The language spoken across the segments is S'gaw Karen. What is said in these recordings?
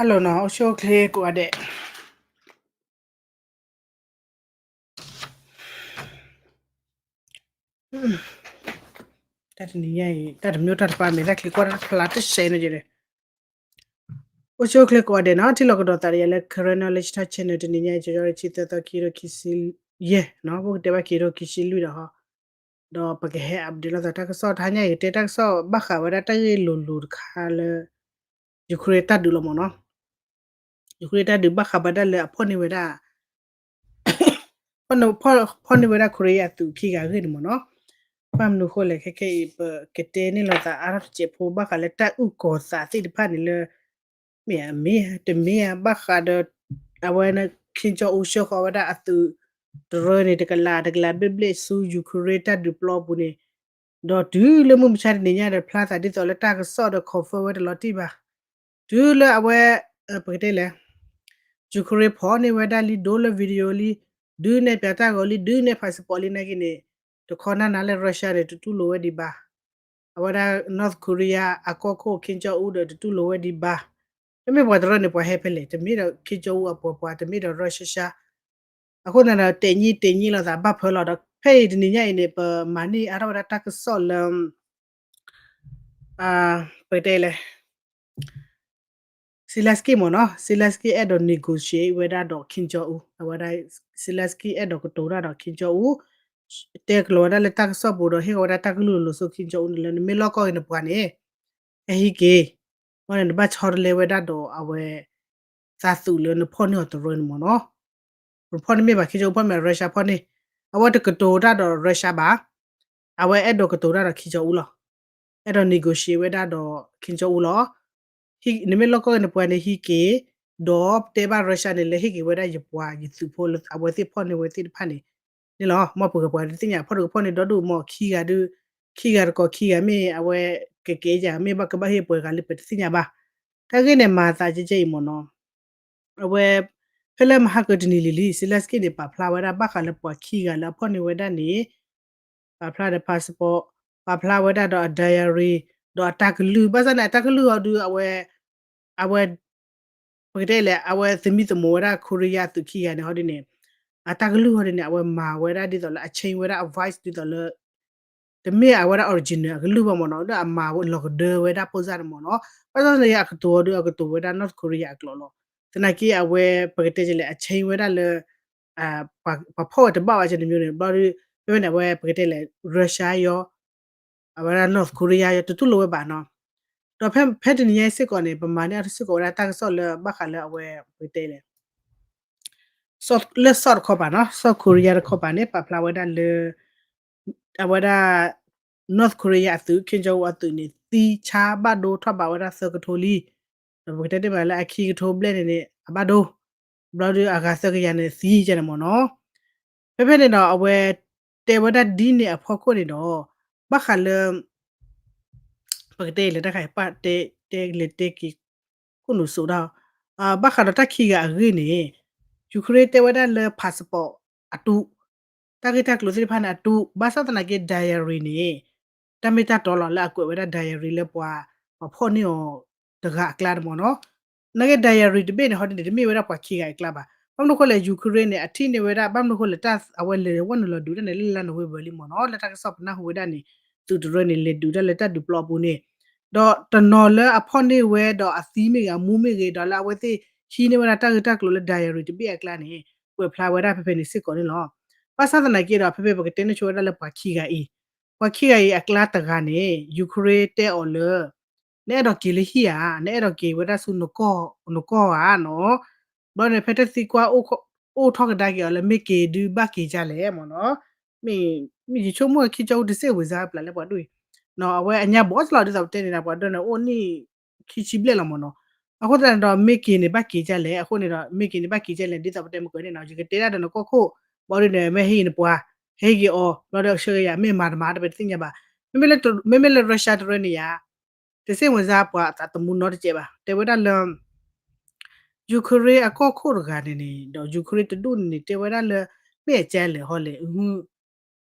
Hello နီၤ, အိၣ်ဆူၣ်အိၣ်ချ့ကိးဂၤဒဲး, တၢ်တနံၤညါအံၤ တၢ်တမံၤတၢ်တပၤ မ့ၢ်တၢ်ချံကွၢ်တၢ်ဖျါတစဲးန့ၣ်က့ၤန့ၣ်, အိၣ်ဆူၣ်အိၣ်ချ့ကိးဂၤဒဲးနီၤ, ထံၣ်လိာ်ကဒီးသးဒီးယၤလၢ Karen Knowledge Talk Channel တနံၤညါအံၤ ကၠီၤကၠီရ့ၣ် ဆံသၢသီခံထိခံဆံယဲၢ်နီၤ, ပကတဲဘၣ်ခံထိခံဆံလွံၢ်ဒီးဟီ, ဒီးပကဟဲ update လိာ်သးတၢ်ကစီၣ်တဟါညါအံၤ ကတဲတၢ်ကစီၣ်ဘၣ်ဃးဝဲဒၣ်တၢ်ဂ့ၢ်လိၤလိၤတခါလၢ Ukraine တၢ်ဒုးလီၤမ့ၢ်နီၤ, Ukraine တၢ်ဒုးဘၣ်ဃးဘၣ်ဒၣ်လၢအဖီၣ်န့ၢ်ဝဲဒၣ် ဖီၣ်န့ၢ်ဝဲဒၣ် Korea အသုးခံဂၤအဂ့ၢ်န့ၣ်မ့ၢ်နီၤ, ဘၣ်မနုၤဃိလဲၣ် ခဲခဲအံၤ ပကတဲန့ၢ်လိာ်သးအါထီၣ်တစဲးဖိ ဘၣ်ဃးလၢတၢ်အုၣ်ကီၤသးသ့ၣ်တဖၣ်န့ၣ်လၢ မ့ၢ်အမ့ၢ်တမ့ၢ်ဧါ ဘၣ်ဃးဒီး အဝဲ Kim Jong Un ဆှၢဃီၤဝဲဒၣ်အသုးတရၢန့ၣ် တကလးတကလးဘျ့ၣ်ဘျ့ၣ်ဆူ Ukraine တၢ်ဒုးပျီပူၤန့ၣ်, ဒီးတုၤလၢမုၢ်မဆါတနံၤညါဒီး ဖျါသးဒ်သိးလၢတၢ်ကစီၣ်ဒီး confirm ဝဲတလီၤတံၢ်ဘၣ်, တုၤလၢအဝဲ ပကတဲလဲၣ် Ukraine ဖီၣ်န့ၢ်ဝဲဒၣ်လံ ဒိလၢ video လံ, ဒုးနဲၣ်ပၠးတၢ်ဂီၤလံ, ဒုးနဲၣ် passport လံနာ်က့န့ၣ်, တခီနၢ်နၢ်လၢ Russia န့ၣ် တတူၢ်လိာ်ဝဲဒံးဘၣ်. အဝဲဒၣ် North Korea အကီၢ်ခိၣ် Kim Jong Un ဒီးတတူၢ်လိာ်ဝဲဒံးဘၣ်. တမ့ၢ်ပှၤတရၢန့ၣ် ပှၤဟဲဖဲလဲၣ်, တမ့ၢ်ဒီး Kim Jong Un အပှၤပှၤ, တမ့ၢ်ဒီး Russia အဃိသတးဒီး တဲာ်ညံတဲာ်ညံလိာ်သးဘၣ်ဖၢလီၤဒီး ဖဲအံၤတနံၤညါအံၤန့ၣ် ပမၤန့ၢ်အါထီၣ်ဝဲဒၣ်တၢ်ကစီၣ်လၢ ပကတဲလဲၣ် Zelensky မ့ၢ်နီၤ, Zelensky အဲၣ်ဒိး negotiate ဝဲဒၣ်ဒီး Kim Jong Un, အဝဲဒၣ် Zelensky အဲၣ်ဒိးကတိၤတၢ်ဒီး Kim Jong Un, တဲကလီၤဝဲဒၣ်လၢတၢ်ကစီၣ်ပူၤဒီး ဟ့ၣ်ကီးဝဲဒၣ်တၢ်ကလုၢ်လိၤဆိ Kim Jong Un န့ၣ်လၢ နမ့ၢ်လီၢ်ကီၢ်ဂ့ၤနပှၤန့ၣ် ဟဲဟံးက့ၤ, ဘၣ်န့ၣ် နဘၣ်ဆီတလဲဝဲဒၣ်ဒီးအဝဲ သးသုးလၢနဖီၣ်န့ၢ်အီၤတရၢန့ၣ်မ့ၢ်နီၤ, နဖီၣ်န့ၢ်မ့ၢ်ဘၣ် Kim Jong Un ဖီၣ်မ့ၢ် Russia ဖီၣ်န့ၢ်, အဝဲတကတိၤတၢ်ဒီး Russia ဘၣ်, အဝဲအဲၣ်ဒိးကတိၤတၢ်ဒီး Kim Jong Un လီၤ. အဲၣ်ဒိး negotiate ဝဲဒၣ်ဒီး Kim Jong Un လီၤ. နမ့ၢ်လီၢ်ကီၢ်ဂ့ၤနပှၤန့ၣ်ဟံးက့ၤ, ဒီးတဲဘၣ် Russia န့ၣ် လဲၤဟ့ၣ်က့ၤဝဲဒၣ်ယပှၤယသုးဖိလၢအဝဲသ့ၣ်ဖီၣ်န့ၢ်ဝဲသ့ၣ်တဖၣ်န့ၣ်, န့ၣ်လီၤ. မ်ပှၤကပှၤတသ့ၣ်ညါ ဖီၣ်တကဖီၣ်န့ၢ်ဒီဒူၣ်မး ခံဂၤဒီး, ခံဂၤတကီၢ်ခံဂၤမ့ၢ်အဝဲကကဲယၤ မ့ၢ်ဘၣ်ကဘၣ်ဟ့ၣ်ပှဲၤဂၤလၢပတသ့ၣ်ညါဘၣ်. တၢ်ဂ့ၢ်န့ၣ်မၤသးကဲကဲအံၤမ့ၢ်နီၤ အဝဲ ဖဲလၢမဟါကတနံၤလံၤလံၤ Zelensky န့ၣ် ပာ်ဖျါဝဲဒၣ်ဘၣ်ဃးလၢပှၤခံဂၤလၢအဖီၣ်န့ၢ်ဝဲဒၣ်န့ၣ်, ပာ်ဖျါဒီး passport, ပာ်ဖျါဝဲဒၣ်ဒီးအ diary, ဒီးအတၢ်ကလုၢ်, ဘၣ်ဆၣ်န့ၣ် အတၢ်ကလုၢ်ဟီဒုး အဝဲ, အဝဲ ပကတဲလဲၣ် အဝဲသမံသမိးဝဲဒၣ် Korea အသုးခံဂၤန့ၣ်ဟီဒုးန့ၣ်, အတၢ်ကလုၢ်ဟီဒုးန့ၣ် အဝဲမၤဝဲဒၣ်ဒ်သိးလၢအ change ဝဲဒၣ်အ voice ဒ်သိးလၢ တမ့ၢ်အဝဲဒၣ် original အကလုၢ်ဘၣ်မ့ၢ်နီၤ, ဒီးအမၤဝဲလီၤကဒၢဝဲဒၣ် ပိၢ်စၢ်န့ၣ်မ့ၢ်နီၤ, ဘၣ်ဆၣ်န့ၣ် အကတိၤအီၤဒီး အကတိၤဝဲဒၣ် North Korea အကျိာ်လီၤ. သနာ်က့အဝဲ ပကတဲလဲၣ် အ change ဝဲဒၣ်လၢ ပှၤဖီၣ်ဝဲတဘၣ်ဝဲကန့ၣ်မ့ၢ်န့ၣ် ဘျီဒီး ဖဲဖဲန့ၣ် အဝဲ ပကတဲလဲၣ် Russia ယီၤ အဝဲဒၣ် North Korea ယီၤ တတူၢ်လိာ်ဝဲဘၣ်နီၤ. ဒီးဖဲတနံၤညါအံၤစ့ၢ်ကီးန့ၣ် ပမၤန့ၢ်အါထီၣ်စ့ၢ်ကီးဝဲဒၣ်တၢ်ကစီၣ်လၢဘၣ်ဃးလၢအဝဲ ပကတဲလဲၣ် လၢ South တခီပၤနီၤ, South Korea တခီပၤန့ၣ် ပာ်ဖျါဝဲဒၣ်လၢ အဝဲဒၣ် North Korea အသုး Kim Jong Un အသုးန့ၣ် သံဆါဘၣ်ဒိထီၣ်ဘးဝဲဒၣ်သၢကထိလံ. ဒီးပကတဲတ့ၢ်မးလၢအခံကထိဘျဲၣ်န့ၣ်န့ၣ် အဘၣ်ဒိ, ဘျီဒီးအဂၤသၢကယၤန့ၣ်သံကန့ၣ်မ့ၢ်နီၤ. ဖဲဖဲန့ၣ်ဒီး အဝဲတဲဝဲဒၣ်ဒ်န့ၣ်အဖီခိၣ်န့ၣ်ဒီး ဘၣ်ဃးလၢ ပကတဲလဲၣ်တခါ ပတဲ တဲလဲၤတဲက့ၤ ခိၣ်နူာ်စိးတၢ်, ဘၣ်ဃးဒီးတၢ်ခံဂၤအဂ့ၢ်န့ၣ် Ukraine တဲဝဲဒၣ်လၢ passport အတူး, တၢ်ဂ့ၢ်တၢ်ကျိၤသ့ၣ်တဖၣ်န့ၣ်အတူး, ဘၣ်ဆၣ်သနာ်က့ diary န့ၣ် တၢ်မ့ၢ်တၢ်တီလီၤလၢအကွဲးဝဲဒၣ် diary လၢပှၤ ပှၤဖီၣ်န့ၢ်အီၤတဂၤအကျါတမ့ၢ်နီၤ. နာ်က့ diary တဘ့ၣ်န့ၣ် ဟီဒ်န့ၣ် တမ့ၢ်ဝဲဒၣ်ပှၤခံဂၤအကျါဘၣ်. ဘၣ်မနုၤဃိလဲၣ် Ukraine န့ၣ် အထံၣ်န့ၢ်ဝဲဒၣ် ဘၣ်မနုၤဃိလဲၣ် တၢ်အဝဲလဲၤဝဲနုာ်လီၤဒုးတၢ်န့ၣ် လၢလါနိၣ်ဝ့ဘၢၣ်လံမ့ၢ်နီၤ, လၢတၢ်ကစီၣ်ပနၢ်ဟူဝဲဒၣ်န့ၣ် သုးတရၢန့ၣ် လဲၤဒုးတၢ်လၢတၢ်ဒုးပျီအပူၤန့ၣ်, ဒီးတနီၤလၢအဖီၣ်န့ၢ်ဝဲဒီးအသံမ့ၢ်ဂ့ၤ အမူမ့ၢ်ဂ့ၤ ဒီးလၢအဝဲသ့ၣ်ဟံးန့ၢ်ဝဲဒၣ်တၢ်ဂ့ၢ်တၢ်ကျိၤလၢ diary တဘ့ၣ်အကျါန့ၣ် ကွဲးဖျါဝဲဒၣ်ဖဲဖဲန့ၣ်စ့ၢ်ကီးန့ၣ်လီၤ. ဘၣ်ဆၣ်သနာ်က့ဒီး ဖဲဖဲပကတဲန့ၢ်ဆိဝဲဒၣ်လၢပှၤခံဂၤအံၤ, ပှၤခံဂၤအံၤအကျါတဂၤန့ၣ် Ukraine တဲအီၤလၢ နအဲၣ်ဒိးက့ၤလၢဟံၣ်ဧါ, နအဲၣ်ဒိးက့ၤဝဲဒၣ်ဆူနကီၢ်ဧါနီၤ. ဘျီန့ၣ် ဖဲတၢ်သံကွၢ်အိၣ်ထီၣ်ကဒါက့ၤအီၤလၢ မ့ၢ်က့ၤဒုးဘၣ်က့ၤဒ်လဲၣ်မ့ၢ်နီၤ, မ့ၢ်ယဆိကမိၣ် ခံကၠီအူတစ့ၢ်ဝံၤစါပျၢ်လၢပှၤဒိၣ်အံၤ, အဝဲအညါဘီၣ်လီၤ ဒ်သိးပတဲန့ၣ်ဒီး ပှၤဒိၣ်န့ၣ် အိၣ်နံၣ်ခံဆံဘျဲၣ်လီၤမ့ၢ်နီၤ. အဃိသတးန့ၣ်ဒီး မ့ၢ်က့ၤန့ၣ်ဘၣ်က့ၤဒ်လဲၣ်, အဃိန့ၣ်ဒီး မ့ၢ်က့ၤန့ၣ်ဘၣ်က့ၤဒ်လဲၣ် ဒ်သိးပတဲမ့ၢ်ကဲန့ၣ်နီၤ, ယကတဲဒၣ်ဒီးနကီၢ်ခိၣ်, ဘျီဒုးန့ၣ် မ့ၢ်ဟ့ၣ်ဂ့ၤနပှၤ, ဟ့ၣ်ဂ့ၤအီၤ, ဘျီဒီးဆှၢက့ၤယၤ မ့ၢ်မၤတမၤတပတသ့ၣ်ညါဘၣ်. မ့မ့ၢ်လၢ Russia တရၢန့ၣ်ယါ တစ့ၢ်ဝံၤစါပှၤအသးသမူနီတစဲးဘၣ်, တဲဝဲဒၣ်လၢ Ukraine အကီၢ်ခိၣ်တဂၤန့ၣ်န့ၣ် ဒီး Ukraine တဒူၣ်န့ၣ်န့ၣ် တဲဝဲဒၣ်လၢ မ့ၢ်အကဲလဲၣ်ဟီလဲၣ်,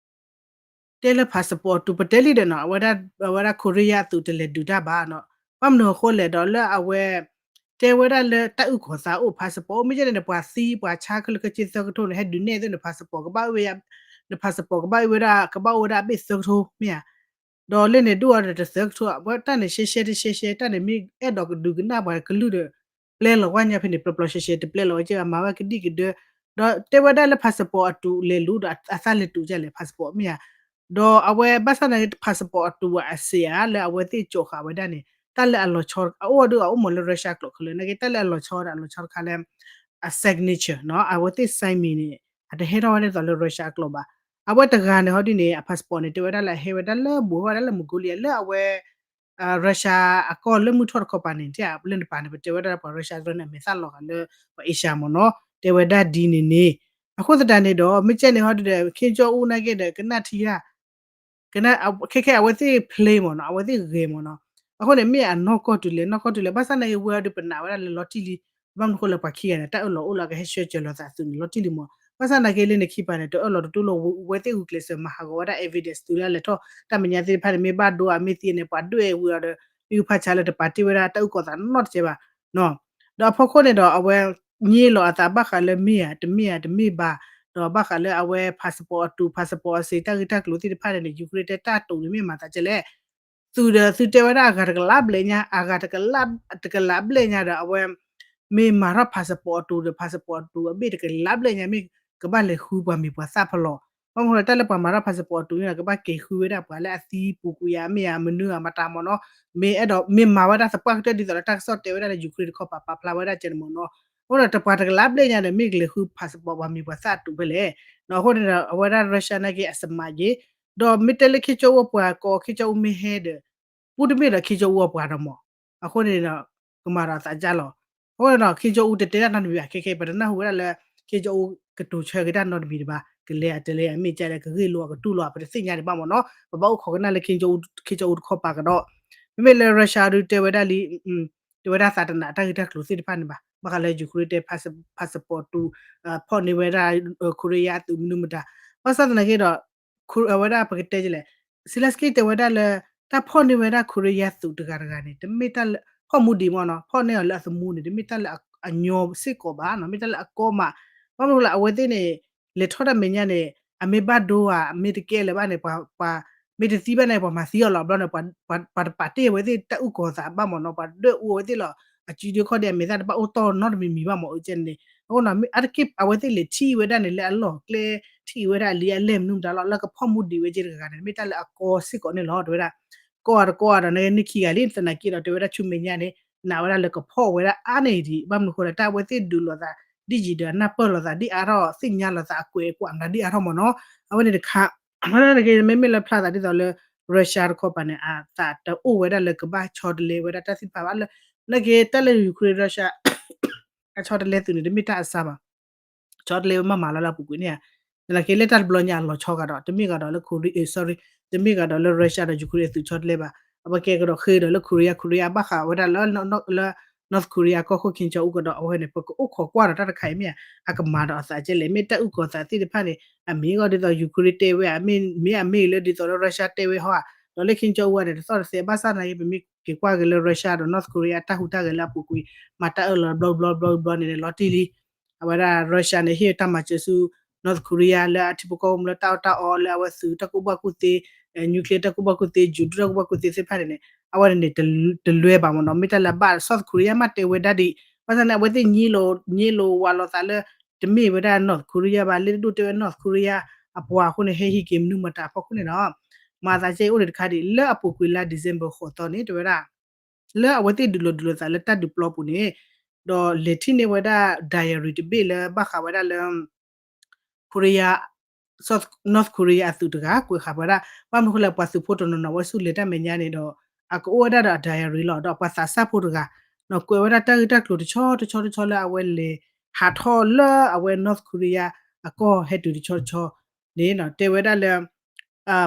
တဲလၢ passport တူး ပတဲလံဒီးနီၤ, အဝဲဒၣ် အဝဲဒၣ် Korea အသုးတလဲၤဒုးတၢ်ဘၣ်နီၤ, ဘၣ်မနုၤအဃိလဲၣ်ဒီးလၢအဝဲ Kim တဲဝဲဒၣ်လၢတၢ်အုၣ်ကီၤသးအိၣ် passport အိၣ် မ့ၢ်ကဲန့ၣ် နပှၤသံပှၤဆါခဲလၢာ်ခဲဆ့သၢကထိန့ၣ် ဟဲဒုးနဲၣ်သ့ၣ်န passport ကဘၣ်အိၣ်ဝဲ န passport ကဘၣ်အိၣ်ဝဲဒၣ် ကဘၣ်အိၣ်ဝဲဒၣ်အဘ့ၣ်သၢကထိမ့ၢ်ဧါ. ဒီးလၢန့ၣ်ဒိၣ်အီၤဒီးတသၢကထိ အဝဲတၢ်န့ၣ်ရှဲရှဲတရှဲရှဲ တၢ်န့ၣ်မ့ၢ်အဲၣ်ဒိးကဒုးကနၣ်ပှၤကလုၢ်ဒီး ပျဲလီၤဝဲညါဖဲန့ၣ် ပျီပျီရှဲရှဲ တပျဲလီၤဝဲကဲ မၤဝဲကဒံကဒၢ ဒီးတဲဝဲဒၣ်လၢ passport အတူးလဲၤလူၤဒီးအသၣ်လဲၤတူးကလဲၣ် passport မ့ၢ်ဧါ. ဒီးအဝဲဘၣ်ဆၣ်သနာ်က့ passport အတူးဝဲအစံးဧါ လၢအဝဲသ့ၣ်ကၠီၤဃာ်ဝဲဒၣ်န့ၣ် တၢ်လၢအလီၤဆီ အအိၣ်ဒီးအအိၣ်မးလၢ Russia ကျိာ်ခဲလၢာ် နာ်က့ တၢ်လၢအလီၤဆီဒီးအလီၤဆီတခါလၢ အ signature နီၤ အဝဲသ့ၣ် sign မံၤန့ၣ် အတဟဲထီၣ်ဝဲဒ်သိးလၢ Russia အကျိာ်ဘၣ်. အဝဲတဂၤန့ၣ် ဟီဒ်န့ၣ် အ passport န့ၣ် တဲဝဲဒၣ်လၢအဟဲဝဲဒၣ်လၢဘူးဝဲဒၣ်လၢ Mongolia လၢအဝဲ Russia အကီၢ်လၢမုၢ်ထီၣ်တခီပၤန့ၣ် တဲလၢနပာ်န့ၣ် ပတဲဝဲဒၣ်လၢပှၤ Russia သ့ၣ်န့ၣ် အမဲာ်သၣ်လီၤဂာ်လၢပှၤ Asia မ့ၢ်နီၤ တဲဝဲဒၣ်ဒ်န့ၣ်န့ၣ်. အဃိသတးန့ၣ်ဒီး မ့ၢ်ကဲန့ၣ် ဟီဒ်ဒီး Kim Jong Un နာ်က့ဒီး ကနၣ်ထံယၣ် ကနၣ် ခဲခဲအဝဲသ့ၣ် play မ့ၢ်နီၤ အဝဲသ့ၣ်ဂဲၤမ့ၢ်နီၤ. အဃိန့ၣ် မ့ၢ်အနီၢ်ကီၢ်တုၤလဲၣ် နီၢ်ကီၢ်တုၤလဲၣ် ဘၣ်ဆၣ်သနာ်က့ဝဲအီၤဒုးပနာ်ဝဲဒၣ်လၢလီၤတံၢ်လံ. ဘၣ်မနုၤဃိလၢပှၤခံဂၤန့ၣ် တၢ်အၢၣ်လီၤအိၣ်လၢအကဟဲဆှၢစၢၤလိာ်သးသုးန့ၣ် လီၤတံၢ်လံမ့ၢ်. ဘၣ်ဆၣ်သနာ်က့လၢန့ၣ်ခံပၤန့ၣ် တအၢၣ်လီၤတတူၢ်လိာ်ဝဲသ့ၣ်ဂုာ်ကျဲးစၢးမၤဟးဂီၤဝဲဒၣ် evidence တုၤလၢလဲၤထီၣ်တၢ်မဲာ်ညါသ့ၣ်တဖၣ်န့ၣ် မ့ၢ်ဘၣ်ဒိဧါ မ့ၢ်သံန့ၣ် ပှၤဒွဲၣ်ဝံၤအီၤဒီး မ့ၢ်ဂုၢ်ဖးဆါလၢတပာ်တ့ၢ်ဝဲဒၣ်တၢ်အုၣ်ကီၤသးနီတစဲးဘၣ် ဒီးအဖီခိၣ်န့ၣ်ဒီး အဝဲ ငြီလိာ်အသးဘၣ်ဃးလၢမ့ၢ်ဧါ တမ့ၢ်ဧါ တမ့ၢ်ဘၣ်, ဒီးဘၣ်ဃးလၢအဝဲ passport အတူး passport အစ့ တၢ်ဂ့ၢ်တၢ်ကျိၤသ့ၣ်တဖၣ်န့ၣ်န့ၣ် Ukraine တဲတၢ်တူးန့ၣ်မ့ၢ်မၤသးကဲလဲၣ်. သုးဒီးသုတဲဝဲဒၣ်အဂၤတကလးဘျဲၣ်ညါ အဂၤတကလး တကလးဘျဲၣ်ညါဒီး အဝဲ မ့ၢ်မၤထီၣ် passport အတူးဒီး passport အတူးအဘ့ၣ်တကလးဘျဲၣ်ညါ မ့ၢ်ကဘၣ်လဲၤဃုပှၤမံၤပှၤသၣ်ဖီလီၤ. ဘၣ်မနုၤဃိလၢတၢ်လၢပှၤမၤထီၣ် passport အတူးန့ၣ်ဒီး ကဘၣ်က့ၤဃုဝဲဒၣ်ပှၤလၢအသံပူၤကွံာ်ဧါ မ့ၢ်ဧါ မနုၤဧါ မတၤမ့ၢ်နီၤ, မ့ၢ်အဲၣ်ဒိး မ့ၢ်မၤဝဲဒၣ်သပှၢ်ကတၢၢ်ဒ်သိးလၢတၢ်ကစီၣ်တဲဝဲဒၣ်လၢ Ukraine တခီပၤပာ်ဖျါဝဲဒၣ်ကဲန့ၣ်မ့ၢ်နီၤ. အဃိဒီးတပှၤတကလးဘျဲၣ်ညါဒီး မ့ၢ်ကလဲၤဃု passport ပှၤမံၤပှၤသၣ်အတူးဖဲလဲၣ်. အဃိန့ၣ်ဒီး အဝဲဒၣ် Russia နာ်က့အစမးက့ၤ, ဒီးမ့ၢ်တဲလၢ Kim Jong Un အပှၤကိး Kim Jong Un မ့ၢ်ဟဲဒီး ပူတမ့ၢ်ဒီး Kim Jong Un အပှၤဒီးမ့ၢ်, အဃိန့ၣ်ဒီး ကမၤဒီးအသးကၢ်လီၤ. အဃိန့ၣ်ဒီး Kim Jong Un တတဲတၢ်နီတမံၤဘၣ် ခဲခဲ ပတနၢ်ဟူဝဲဒၣ်လၢ Kim Jong Un ကတိၤဆၢက့ၤတၢ်နီတမံၤတဘၣ်, ကလဲၤအတလဲၤအမ့ၢ်ကလဲၣ် ကဂ့ၢ်လိာ်အကတူၢ်လိာ် ပတသ့ၣ်ညါဒံးဘၣ်မ့ၢ်နီၤ. ပဘၣ်အိၣ်ခိးကနၣ်လၢ Kim Jong Un တခီပၤကဒီး, မ့မ့ၢ်လၢ Russia ဒုးတဲဝဲဒၣ်လံ တဲဝဲဒၣ်သးတနာ်တၢ်ဂ့ၢ်တၢ်ကျိၤသ့ၣ်တဖၣ်န့ၣ်ဘၣ်, ဘၣ်ဃးလၢ Ukraine တဲ passport တူး ဖီၣ်န့ၢ်ဝဲဒၣ် Korea သုးမနုၤမတၤ, ဘၣ်ဆၣ်သနာ်က့ဒီး အဝဲဒၣ်ပကတဲလဲၣ်, Zelensky တဲဝဲဒၣ်လၢ တၢ်ဖီၣ်န့ၢ်ဝဲဒၣ် Korea သုးတဂၤတဂၤန့ၣ် တမ့ၢ်တၢ်လၢ ဖီၣ်မူဒံးမ့ၢ်နီၤ, ဖီၣ်န့ၢ်အီၤလၢအသမူန့ၣ် တမ့ၢ်တၢ်လၢအညီစ့ၢ်ကီးဘၣ်နီၤ, မ့ၢ်တၢ်လၢအကီမး, ဘၣ်မနုၤလၢအဝဲသ့ၣ်န့ၣ် လဲၤထီၣ်တၢ်မဲာ်ညါန့ၣ် အမ့ၢ်ဘၣ်ဒိဧါ မ့ၢ်တကဲလၢၤဘၣ်န့ၣ် ပှၤ မ့ၢ်တသံဘၣ်န့ၣ် ပှၤမၤသံအီၤလီၤဘျီန့ၣ် ပှၤတပာ်တ့ၢ်အဝဲသ့ၣ်တၢ်အုၣ်ကီၤသးဘၣ်မ့ၢ်နီၤ, ပှၤဒွဲၣ်အူအဝဲသ့ၣ်လီၤ, အစုဒုခီၣ်ဒဲး အမဲာ်သၣ်တဘၣ်အိၣ်တီၢ်နီတမံၤမံၤဘၣ်မ့ၢ် အကဲန့ၣ်, အဃိနီၤ အါတက့ၢ်အဝဲသ့ၣ်လဲၤထံၣ်ဝဲဒၣ်န့ၣ် လၢအလီၢ်ကျဲ ထံၣ်ဝဲဒၣ်အလံာ်အလဲၢ်မနုၤမတၤလီၤ လၢကဖီၣ်မူဒံးဝဲကဲတဂၤဂၤန့ၣ် မ့ၢ်တၢ်လၢအကီစ့ၢ်ကီးန့ၣ်လီၤ တဲဝဲဒၣ်, ကီအတကီအဒီး နကဲန့ၣ်ခံဂၤလံ သနာ်က့ဒီး တဲဝဲဒၣ်ဆူမဲာ်ညါန့ၣ် နာ်ဝဲဒၣ်လၢကဖီၣ်ဝဲဒၣ်အါန့ၢ်ဒံး ဘၣ်မနုၤဃိဒီး တၢ်အဝဲသ့ၣ်ဒုးလိာ်သး ဒ်ယံၤဒီးအနၢ်ပၢၢ်လိာ်သးဒ်အါထီၣ် သ့ၣ်ညါလိာ်သးအကွဲးအကွာ်မတၤဒ်အါထီၣ်မ့ၢ်နီၤ, အဝဲန့ၣ်တခါ မ့မ့ၢ်လၢဖျါသးဒ်သိးလၢ Russia တခီပၤန့ၣ် အသးတအိၣ်ဝဲဒၣ်လၢကဘၣ်ဆီတလဲဝဲဒၣ်တၢ်သ့ၣ်တဖၣ်ဘၣ်လၢ နာ်က့တၢ်လၢ Ukraine Russia အဆီတလဲသုးန့ၣ် တမ့ၢ်တၢ်အဆါဘၣ်, ဆီတလဲဝဲမးမးလၢလၢအပူၤကွံာ်န့ၣ်ဧါ, သနာ်က့လၢတၢ်တဘျီညါအလီၤဆီကဒီး တမ့ၢ်ကဒီးလၢ Korea, sorry, တမ့ၢ်ကဒီးလၢ Russia ဒီး Ukraine အသုးဆီတလဲဘၣ်, အဝဲကဲကဒီးဃ့ဒီးလၢ Korea, Korea ဘၣ်ဃးဝဲဒၣ်လၢ လၢ North Korea ကီၢ်ခိၣ် Kim Jong Un ကဒီး အဝဲန့ၣ် ပကအိၣ်ခိးကွၢ်ဒီးတၢ်တခါအံၤမ့ၢ်ဧါ, အကမၤဒီးအသးကဲလဲၣ် မ့ၢ်တၢ်အုၣ်ကီၤသးသ့ၣ်တဖၣ်န့ၣ် အမ့ၢ်ဂီၢ်ဒ်သိး Ukraine တဲဝဲဧါ, မ့ၢ်အမ့ၢ်လၢဒ်သိးလၢ Russia တဲဝဲဟီဧါ, ဒီးလၢ Kim Jong Un န့ၣ် တသီၣ်တသဲဘၣ်ဆၣ်သနာ်က့ ပမ့ၢ်က့ၤကွၢ်က့ၤလၢ Russia ဒီး North Korea အတၢ်ဟူးတၢ်ဂဲၤလၢအပူၤကွံာ် မၤတၢ်အၢၣ်လီၤဘျီဘျီဘျီဘျီန့ၣ် လီၤတံၢ်လံ အဝဲဒၣ် Russia န့ၣ် ဟ့ၣ်တၢ်မၤစၢၤဆူ North Korea လၢအထံဖိကီၢ်ဖိလၢတၢ်အီၣ်တၢ်အီလၢအဝဲသုးတၢ်ကူၣ်ဘၣ်ကူၣ်သ့, nuclear တၢ်ကူၣ်ဘၣ်ကူၣ်သ့, ယူၤဒုတၢ်ကူၣ်ဘၣ်ကူၣ်သ့သ့ၣ်တဖၣ်န့ၣ်န့ၣ် အဝဲန့ၣ်န့ၣ် တလွဲဘၣ်မ့ၢ်နီၤ, မ့ၢ်တၢ်လၢအဘၣ် South Korea မ့ၢ်တဲဝဲဒၣ်ဒံး, ဘၣ်ဆၣ်န့ၣ် အဝဲသ့ၣ် ငြီလိာ်ဝးလိာ်သးလၢ တမ့ၢ်ဝဲဒၣ် North Korea ဘၣ်, လၢတဒိၣ်တဲဝဲ North Korea အပှၤအဃိန့ၣ် ဟဲဟံးက့ၤမနုၤမတၤအဖီခိၣ်န့ၣ်ဒီး မၤသးကဲအိၣ်ဒံးတခါဒံး လၢအပူၤကွံာ်လါ December ဃိးသီန့ၣ် တဲဝဲဒၣ် လၢအဝဲသ့ၣ်ဒုးလီၤဒုးလိာ်သးလၢတၢ်ဒုးပျီပူၤန့ၣ် ဒီးလဲၤထံၣ်န့ၢ်ဝဲဒၣ် diary တဘ့ၣ်လၢဘၣ်ဃးဝဲဒၣ်လၢ Korea, North Korea အသုးတဂၤ ကွဲးဃာ်ဝဲဒၣ် ဘၣ်မနုၤဃိလဲၣ် ပှၤသုးဖိတနီၤနီၤဝဲဆူလဲၤတၢ်မဲာ်ညါန့ၣ်ဒီး အကအိၣ်ဝဲဒၣ်ဒီးအ diary လီၤ, ဒီးပှၤသးစၢ်ဖိတဂၤ ကွဲးဝဲဒၣ်တၢ်ဂ့ၢ်တၢ်ကျိၤတဆီတဆီတဆီလၢအဝဲလဲၤဟးထီၣ်လၢအဝဲ North Korea အကီၢ်ဟဲတုၤတဆီတဆီန့ၣ် တဲဝဲဒၣ်လၢ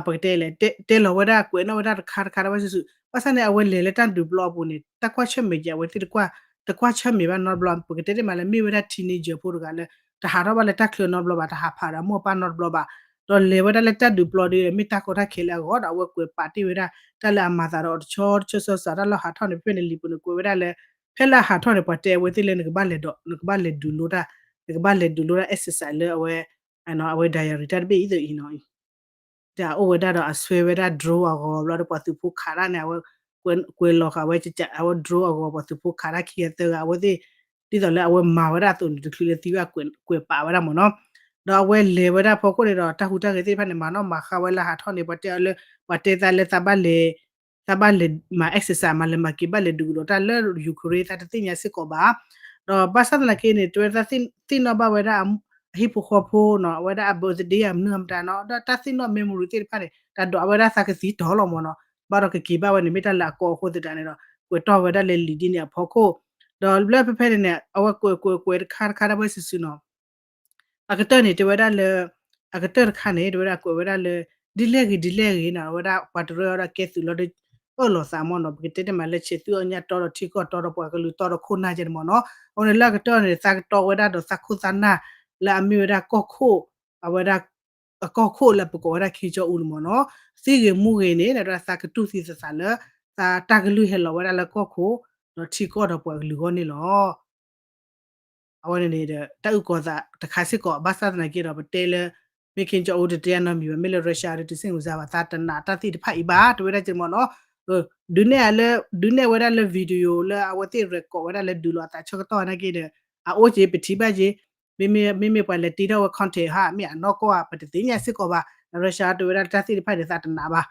ပကတဲလဲၣ် တဲလီၤဝဲဒၣ် ကွဲးနီၣ်ဝဲဒၣ်တခါတခါဒၣ်ဝဲစုာ်စုာ်, ဘၣ်ဆၣ်န့ၣ် အဝဲလဲၤလၢတၢ်ဒုးပျီအပူၤန့ၣ် တၢ်ကွၢ်ဆၢၣ်မဲာ်က့ၤ အဝဲသ့ၣ်တကွၢ် တကွၢ်ဆၢၣ်မဲာ်ဘၣ်နီတဘျီ, ပကတဲတ့ၢ်မးလၢမ့ၢ်ဝဲဒၣ် teenager ဖိတဂၤလၢ တဟးထီၣ်ဘၣ်လၢတၢ်ချၢနီတဘျီဘၣ်, တဟးဖးဒီးအမိၢ်အပၢ်နီတဘျီဘၣ်, ဒီးလဲၤဝဲဒၣ်လၢတၢ်ဒုးပျီဒီး မ့ၢ်တၢ်ကီတၢ်ခဲလၢအဂီၢ်ဒီး အဝဲကွဲးပာ်တ့ၢ်ဝဲဒၣ် တၢ်လၢအမၤသးဒီးအီၤတဆီတဆီ စၢစၢ တၢ်လၢဟးထီၣ်န့ၣ် ဖဲန့ၣ်လံာ်ပူၤန့ၣ် ကွဲးဝဲဒၣ်လၢ ဖဲလၢအဟးထီၣ်န့ၣ် ပှၤတဲအဝဲသ့ၣ်လၢနကဘၣ်လဲၤဒိး နကဘၣ်လဲၤဒုးလိတၢ် နကဘၣ်လဲၤဒုးလိတၢ် exercise လၢအဝဲ အဝဲ diary တၢ်တဘ့ၣ်အံၤသ့ၣ်အံၤနီၤ တၢ်အိၣ်ဝဲဒၣ်ဒီးအဆွဲဝဲဒၣ် drone အဂီၤဘျီဒီးပှၤသုးဖိခးတၢ်န့ၣ် အဝဲ ကွဲးလီၤဃာ်ဝဲ အဝဲ drone အဂီၤ ပှၤသုးဖိခးတၢ်ခံဂၤသၢဂၤ အဝဲသ့ၣ် ဒ်သိးလၢအဝဲမၤဝဲဒၣ်အသိးန့ၣ် တချုးလၢသံဘၣ် ကွဲးပာ်ဝဲဒၣ်မ့ၢ်နီၤ. ဒီးအဝဲလဲၤဝဲဒၣ်ဖီခိၣ်န့ၣ်ဒီး တၢ်ဟူးတၢ်ဂဲၤသ့ၣ်တဖၣ်န့ၣ် မၤနီၣ်မၤဃါဝဲလၢဟးထီၣ်န့ၣ် ပှၤတဲအီၤလၢ ပှၤတဲသးလၢ သးဘၣ်လဲၤမၤ exercise မၤလဲၤမၤက့ၤ ဘၣ်လဲၤဒုးကဒီးတၢ်လၢ Ukraine သးတသ့ၣ်ညါစ့ၢ်ကီးဘၣ်. ဒီးဘၣ်ဆၣ်သနာ်က့န့ၣ် တဲဝဲဒၣ်သ့ၣ်နီၣ်ဘၣ်ဝဲဒၣ် အဟံၣ်ဖိဃီဖိနီၤ အဝဲဒၣ်အ birthday အမနုၤမတၤနီၤ ဒီးတၢ်သ့ၣ်နီၣ် memory သ့ၣ်တဖၣ်န့ၣ် တၢ်ဒိးအဝဲဒၣ်သးကသံတီၤလီၤမ့ၢ်နီၤ ဘၣ်ဒီးကက့ၤဘၣ်ဝဲန့ၣ် မ့ၢ်တၢ်လၢအကီအဃိသတးန့ၣ်ဒီး ကွဲးတီၢ်ဝဲဒၣ်လၢလံာ်ဒ်န့ၣ်အဖီခိၣ် ဒီးလၢဖဲဖဲန့ၣ်န့ၣ် အဝဲကွဲးကွဲးကွဲးတခါတခါဒၣ်ဝဲစုာ်စုာ်နီၤ အကတၢၢ်န့ၣ် တဲဝဲဒၣ်လၢ အကတၢၢ်တခါန့ၣ် တဲဝဲဒၣ်ကွဲးဝဲဒၣ်လၢ ဒ်လဲၣ်ဂ့ၤဒ်လဲၣ်ဂ့ၤနီၤ အဝဲဒၣ်ပှၤတရၢအီၤဒီးကဲသုးလီၤဒီး အၢၣ်လီၤသးမ့ၢ်နီၤ ပကတဲတ့ၢ်မးလၢဆဲးသုးအီၣ်ညၣ်တီဒီးထံကီၢ်တီဒီးပှၤကလုာ်တီဒီးခိၣ်နၢ်ကဲန့ၣ်မ့ၢ်နီၤ အဃိန့ၣ်လၢအကတၢၢ်န့ၣ် သးကတီဝဲဒၣ်ဒီးသးခိၣ်သးနၢ် လၢအမ့ၢ်ဝဲဒၣ်ကီၢ်ခိၣ် အဝဲဒၣ် အကီၢ်ခိၣ်လၢပကိးဝဲဒၣ် Kim Jong Un န့ၣ်မ့ၢ်နီၤ သံဂ့ၤမူဂ့ၤန့ၣ် ဒီးသးကတူၢ်သံသးသးလၢ သးတၢ်ကလုၢ်ဟဲလီၤဝဲဒၣ်လၢကီၢ်ခိၣ် ဒီးထံကီၢ်ဒီးပှၤကလုာ်အဂီၢ်န့ၣ်လီၤ. အဝဲန့ၣ်န့ၣ်ဒီး တၢ်အုၣ်ကီၤသးတခါစ့ၢ်ကီး ဘၣ်ဆၣ်သနာ်က့ဒီး ပတဲလၢ မ့ၢ် Kim Jong Un တတဲအနီတမံၤဘၣ် မ့ၢ်လၢ Russia ဒီးတစ့ၣ်မုၢ်စါဘၣ် သးတနာ်တၢ်သ့ၣ်တဖၣ်အံၤဘၣ် တဲဝဲဒၣ်ကဲန့ၣ်မ့ၢ်နီၤ ဒုးနဲၣ်လၢ ဒုးနဲၣ်ဝဲဒၣ်လၢ video လၢအဝဲသ့ၣ် record ဝဲဒၣ်လၢဒုးလီၤအသးဆၢကတီၢ်နာ်က့ဒီး အအိၣ်က့ၤပထံၣ်ဘၣ်က့ၤ မ့မ့ၢ်ပှၤလဲၤတ့ထီၣ်ဝဲ content ဟါ မ့ၢ်အနီၢ်ကီၢ်ဧါ ပတသ့ၣ်ညါစ့ၢ်ကီးဘၣ် Russia တဲဝဲဒၣ်တၢ်သ့ၣ်တဖၣ်န့ၣ် သးတနာ်ဘၣ်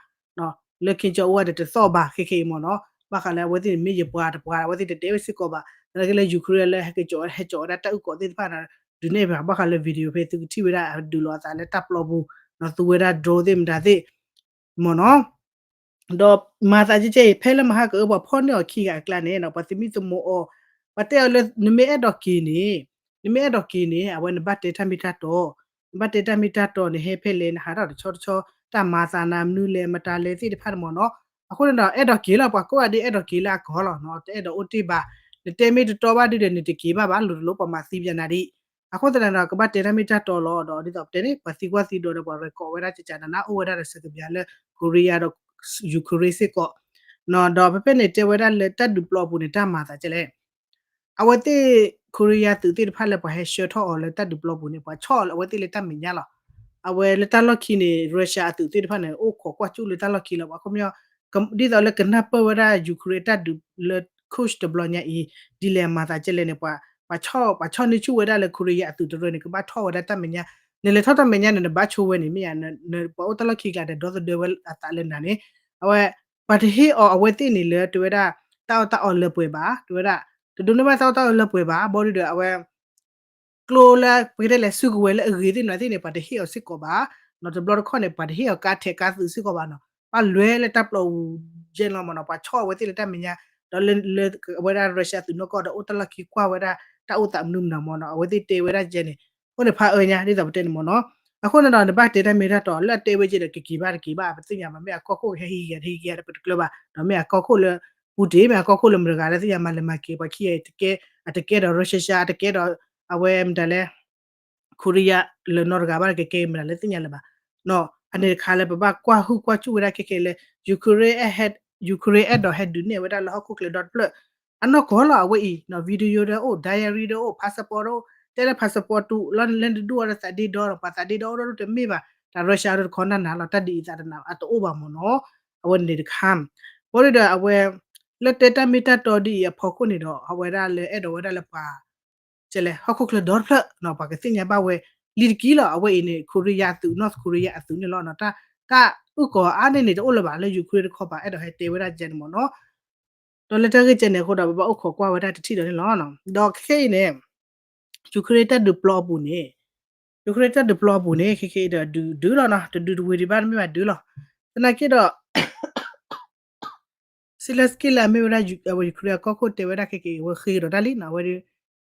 လၢ Kim Jong Un ဒီးတသီၣ်ဘၣ် ခဲခဲအံၤမ့ၢ်နီၤ ဘၣ်ဃးလၢအဝဲသ့ၣ်န့ၣ် မ့ၢ်ယပှၤတပှၤ အဝဲသ့ၣ်တတဲဝဲစ့ၢ်ကီးဘၣ် သနာ်က့လၢ Ukraine လၢဟဲက့ၤကၠီး ဟဲကၠီးဝဲဒၣ်တၢ်အုၣ်ကီၤသ့ၣ်တဖၣ်န့ၣ် ဒုးနဲၣ်ဘၣ် ဘၣ်ဃးလၢ video ဖဲသုကထံၣ်ဝဲဒၣ် ဒုးလီၤအသးလၢတၢ်ပျီပူၤ ဒီးသူဝဲဒၣ် drone သ့ၣ်မတၤသ့ၣ် မ့ၢ်နီၤ ဒီးမၤသးကဲကဲအံၤ ဖဲလၢမဟါကအၢ ပှၤဖီၣ်န့ၢ်အီၤခံဂၤအကျါန့ၣ် ပှၤသမံသမိးအီၤ ပှၤတဲအီၤလၢ နမ့ၢ်အဲၣ်ဒိးက့ၤန့ၣ် နမ့ၢ်အဲၣ်ဒိးက့ၤန့ၣ် အဝဲနဘၣ်တဲတၢ်မ့ၢ်တၢ်တီ နဘၣ်တဲတၢ်မ့ၢ်တၢ်တီန့ၣ် ဟဲဖဲလဲၣ် နဟးထီၣ်တဆီတဆီ တၢ်မၤသးနၤမနုၤလဲၣ် မတၤလဲၣ်သ့ၣ်တဖၣ်န့ၣ်မ့ၢ်နီၤ အဃိန့ၣ်ဒီး အဲၣ်ဒိးက့ၤလီၤ ပှၤကိးဂၤဒဲးအဲၣ်ဒိးက့ၤလၢအကီၢ်လီၤ တအဲၣ်ဒိးအိၣ်တ့ၢ်ဘၣ် နတဲမ့ၢ်တတီဘၣ်ဒုဒီး နတက့ၤဘၣ်ဘၣ် လိၤတလိၤပှၤမၤသံပယၤနၤဒံး အဃိသတးဒီး ကဘၣ်တဲတၢ်မ့ၢ်တၢ်တီလီၤ ဒီးဒ်သိးပတဲန့ၣ် ပှၤသံကွၢ်သံဒိးဒီး ပှၤရဲၣ်ကီးဝဲဒၣ်ကကနနၢ်အိၣ်ဝဲဒၣ်ဒီး စကဘျးလၢ Korea ဒီး Ukraine စ့ၢ်ကီး ဒီးဖဲဖဲန့ၣ်တဲဝဲဒၣ်လၢတၢ်ဒုးပျီအပူၤန့ၣ် တၢ်မၤသးကဲလဲၣ် အဝဲသ့ၣ် Korea သုးသ့ၣ်တဖၣ်လၢပှၤဟဲဆှၢထီၣ်အီၤလၢတၢ်ဒုးပျီပူၤန့ၣ် ပှၤဆီၣ်အီၤလၢအဝဲသ့ၣ်လၢတၢ်မဲာ်ညါလီၤ. အဝဲလၢတၢ်လီၢ်ခံန့ၣ် Russia အသုးသ့ၣ်တဖၣ်န့ၣ် အိၣ်ခိးကွၢ်ကၠူၣ်လၢတၢ်လီၢ်ခံလီၤ. ပှၤခီပညီ ဒ်သိးလၢကနၢ်ပၢၢ်ဝဲဒၣ် Ukraine တၢ်ဒုးလၢ Kursk တဘျီညါအံၤ ဒ်လဲၣ်အမၤသးကဲလဲၣ်န့ၣ် ပှၤ ပှၤဆီၣ်န့ၢ်ဆူၣ်ဝဲဒၣ်လၢ Korea အသုးတရၢန့ၣ် ကဘၣ်ထီၣ်ဝဲဒၣ်တၢ်မဲာ်ညါ, နလဲၤထီၣ်တၢ်မဲာ်ညါန့ၣ် နဘၣ်ဆိဝဲန့ၣ် မ့ၢ်ယါ ပှၤအိၣ်တၢ်လီၢ်ခံကျါဒီး ဒီသဒၢဝဲအသးလၢနၤန့ၣ်, အဝဲ ပှၤတဟ့ၣ်အီၤအဝဲသ့ၣ်န့ၣ်လၢ တဲဝဲဒၣ် တၢ်အီၣ်တၢ်အီလၢပှဲၤဘၣ်, တဲဝဲဒၣ် တဒိးန့ၢ်ဘၣ်တၢ်အီၣ်တၢ်အီလၢပှဲၤဘၣ်, ဘီဒုဒီးအဝဲ ကျိလၢ ပကတဲလဲၣ် စုကဝဲၤလၢအဂ့ၤသ့ၣ်နီၤသ့ၣ်န့ၣ် ပှၤတဟ့ၣ်အီၤစ့ၢ်ကီးဘၣ်, နီၤတဘျီတခီၣ်န့ၣ် ပှၤတဟ့ၣ်အီၤကါထဲးကါသုးစ့ၢ်ကီးဘၣ်နီၤ, ပှၤလွဲလၢတၢ်ပျီပူၤယဲၢ်လီၤမ့ၢ်နီၤ, ပှၤဆီၣ်အဝဲသ့ၣ်လၢတၢ်မဲာ်ညါ, ဒီးလၢ လၢ အဝဲဒၣ် Russia သုးနီၢ်ကီၢ်ဒီးအိၣ်တၢ်လီၢ်ခံကွၢ်ဝဲဒၣ် တၢ်အိၣ်သးမနုၤမနုၤမ့ၢ်နီၤ, အဝဲသ့ၣ်တဲဝဲဒၣ်ယဲၢ်န့ၣ်, အိၣ်န့ၣ်ဖးအၢညါ ဒ်သိးပတဲန့ၣ်မ့ၢ်နီၤ, အဃိန့ၣ်ဒီး နဘၣ်တဲတၢ်မ့ၢ်တၢ်တီ လၢအတဲဝဲယဲၢ်ဒီး ကက့ၤဘၣ်တက့ၤဘၣ် ပသ့ၣ်ညါဘၣ်, မ့ၢ်အကီၢ်ခိၣ်ကဟဲဟံးက့ၤ တဟံးက့ၤ တပတကျၢၤဘၣ်, ဒီးမ့ၢ်အကီၢ်ခိၣ်လၢ Putin မ့ၢ်အကီၢ်ခိၣ်လၢမတၤတဂၤလၢသ့ၣ်ညါမၤလဲၤမၤက့ၤ ပှၤခံဂၤတကဲ, အတကဲဒီး Russia အတကဲဒီး အဝဲမတၤလဲၣ် Korea လၢနီတဂၤဘၣ် ကကဲမတၤလၢသ့ၣ်ညါလၢၤဘၣ်, အန့ၣ်တခါလၢပဘၣ်ကွၢ်ဟုၣ်ကွၢ်စူၣ်ဝဲဒၣ်ခဲခဲလၢ Ukraine အဲၣ်ဒိးဟဲဒုးနဲၣ်ဝဲဒၣ်လၢဟီၣ်ခိၣ်ချၢဒီတဖျၢၣ်, အနီၢ်ကီၢ်လီၤအဝဲအံၤ, video ဒီးအိၣ် diary ဒီးအိၣ် passport ဒီးအိၣ်, တဲလၢ passport တူၢ်လီၤလၢနဒုးအိၣ်ဒီးသးဒ့ဒီဒီး ပှၤသးဒ့ဒီအိၣ်ဒီးတမ့ၢ်ဘၣ်, တၢ် Russia ဒီးတခီနၢ်နၢ်လီၤ တၢ်ဒ်အံၤသးတနၢ်အတအိၣ်ဘၣ်မ့ၢ်နီၤ, အဝဲန့ၣ်တခါ, ဘီဒုဒီးအဝဲ လၢတဲတၢ်မ့ၢ်တၢ်တီဒ်အံၤအဖီခိၣ်န့ၣ်ဒီး အဝဲဒၣ်လၢအဲၣ်ဒိးဝဲဒၣ်လၢပှၤ ကဲလဲၣ် ဟီၣ်ခိၣ်ချၢဒီတဖျၢၣ်နီၤ ပှၤကသ့ၣ်ညါဘၣ်ဝဲ လံတကံလီၤ အဝဲအံၤန့ၣ် Korea အသုး North Korea အသုးန့ၣ်လီၤနီၤ, တၢ်အုၣ်ကီၤအါန့ၢ်န့ၣ် တအိၣ်လၢၤဘၣ်လၢ Ukraine တခီပၤ အဲၣ်ဒိးဟဲတဲဝဲဒၣ်ကဲန့ၣ်မ့ၢ်နီၤ, ဒီးလၢတၢ်ဂ့ၢ်ကဲန့ၣ်အဃိဒီး ပဘၣ်အိၣ်ခိးကွၢ်ဝဲဒၣ်တထံၣ်ဒီးန့ၣ်လီၤ, ဒီးခဲအံၤန့ၣ် Ukraine တၢ်ဒုးပျီအပူၤန့ၣ် Ukraine တၢ်ဒုးပျီအပူၤန့ၣ် ခဲခဲအံၤဒီးဒုးဒုးလီၤနီၤ, တဒုးတဝ့ၤဒံးဘၣ် တမ့ၢ်ဘၣ်ဒုးလီၤ, သနာ်က့ဒီး Zelenskyy လၢအမ့ၢ်ဝဲဒၣ် အဝဲ Ukraine အကီၢ်ခိၣ်တဲဝဲဒၣ်ခဲက့ၤ အဝဲဃ့ကဒီးတၢ်လံနီၤ, အဝဲဒၣ်